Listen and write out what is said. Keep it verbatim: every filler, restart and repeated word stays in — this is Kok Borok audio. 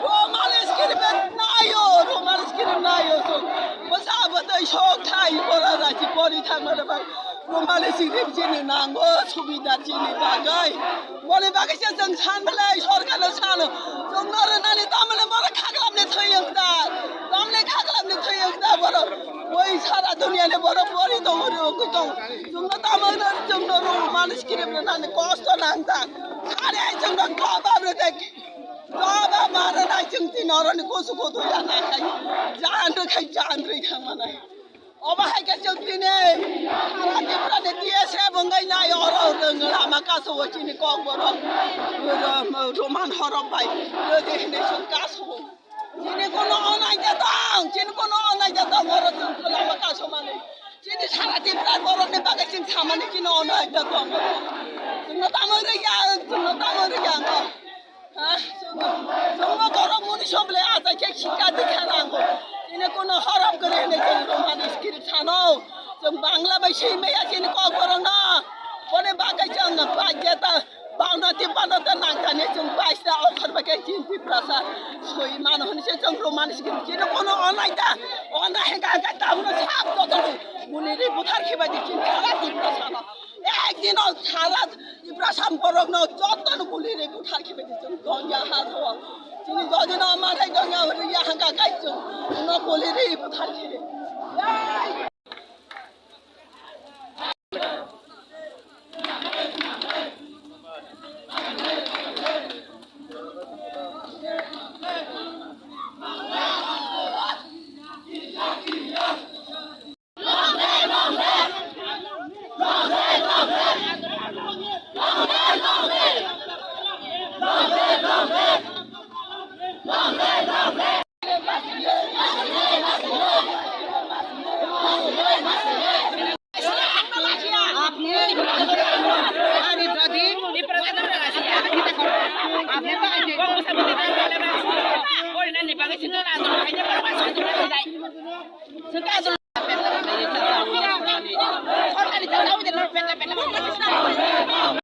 Romani script nayo, Romani script nayo, so. Bwsa bwtwi sok thai, bora rachi pori thangmani bai. Romani script chini nango, subida chini bagwi. Boni bagwi se chwng san belai, sorkarno sano. Chwngno rwnani tamle bora khaglamni thwi wngda. Tamle khaglamni thwi wngda bora. Oi sara duniyani bora pori tongo, rwgwi tongo. Chwngno tamle chwngno Romani script rwnani kosto nangda. Sare chwngno kobam rwde. Baba mara nai chwng tini oroni kusu kutu ya na khai. Jan rw khai jan rw khai manai. Obo hai khe chwng tini sara Tripura ni T S F wngwi nai oro rwng lama kaso o chini kok borok. Ro-, ro-, Roman horok bai. Rwdi hinwi chwng kaso o. Chini kono onai da tong, chini kono onai da tong oro chwng lama kaso mani. Chini sara Tripura borok ni bagwi chwng samani chini onai da tong. Chwngno tamo rwya, chwngno tamo rwya. Ha, chwng, chwngno borok muni soble ata khe khika dikha nango. Chini kono horom kwrwi hinwi chwng Romani script sano. Chwng Bangla bai swi maya chini kok borokno. Boni bagwi chwng paijeta, bangno ti bangno ta nangkani chwng paisa okhor bai khe chini Tiprasa swi mano hwnwi se chwng Romani script chini kono onai ta. Onai hwnkha hwnkha tabukno sap jotono muni ri buthar khibai di chini sara Tiprasano. Ekdino sara Tiprasa borokno jotono guli ri buthar khibai di chwng dongya ha tho. Chini jodino manai dongya hwrwngya hwnkha kai chwng no guli ri buthar khibai.